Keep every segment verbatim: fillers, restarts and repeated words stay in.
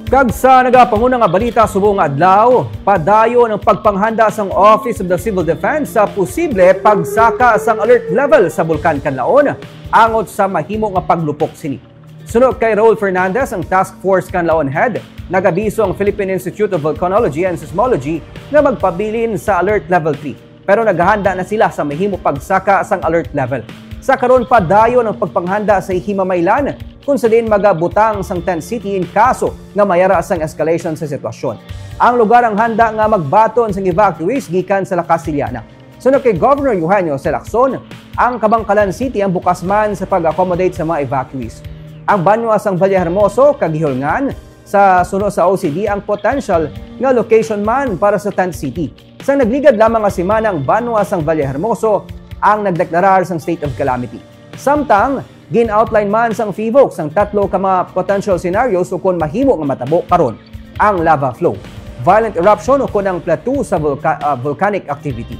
Kag sa nagapanguna nga balita subong nga adlaw, padayon ang pagpanghanda sang Office of the Civil Defense sa posible pagsaka sang alert level sa Bulkan Kanlaon angot sa mahimo nga paglupok sini. Suno kay Raul Fernandez, ang Task Force Kanlaon Head, nagabiso ang Philippine Institute of Volcanology and Seismology nga magpabilin sa Alert Level three. Pero naghahanda na sila sa mahimo pagsaka sang alert level. Sa karon, padayon ang pagpanghanda sa himamaylan, kung sa diin magabutang sang tent city in kaso nga mayara sang escalation sa sitwasyon. Ang lugar ang handa nga magbaton sang evacuees gikan sa La Castellana. Suno kay Governor Eugenio C. Lacson, ang Kabankalan City ang bukas man sa pag-accommodate sa mga evacuees. Ang banwa sang Vallehermoso kag Guihulngan sa suno sa O C D ang potential nga location man para sa tent city. Sa nagligad lamang nga semana, ang banwa sang Vallehermoso ang nagdeklarar sang state of calamity. Samtang, gin-outline man sang PHIVOLCS ang tatlo ka mga potential scenarios ukon mahimo nga matabo karon: ang lava flow, violent eruption, ukon ang plateau sa volca-, ah, volcanic activity.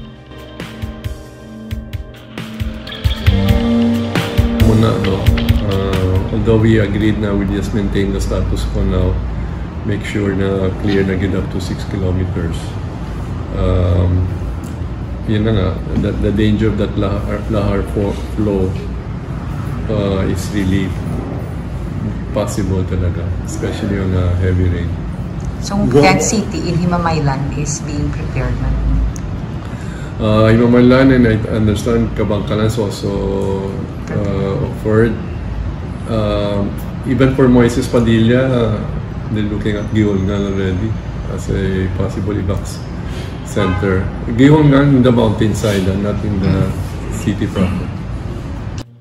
Muna, no? Uh, although we agreed na we just maintain the status quo now, make sure na clear na gid up to six kilometers. Um, yun na nga, the, the danger of that lahar, lahar fo- flow uh, is really possible talaga, especially on a heavy rain. So, Tent City in Himamaylan is being prepared na. Uh, Himamaylan, and I understand Kabankalan is also uh, offered. Um, even for Moises Padilla, uh, they're looking at Guihulngan already as a possible evac center. Guihulngan in the mountainside, uh, not in the city proper.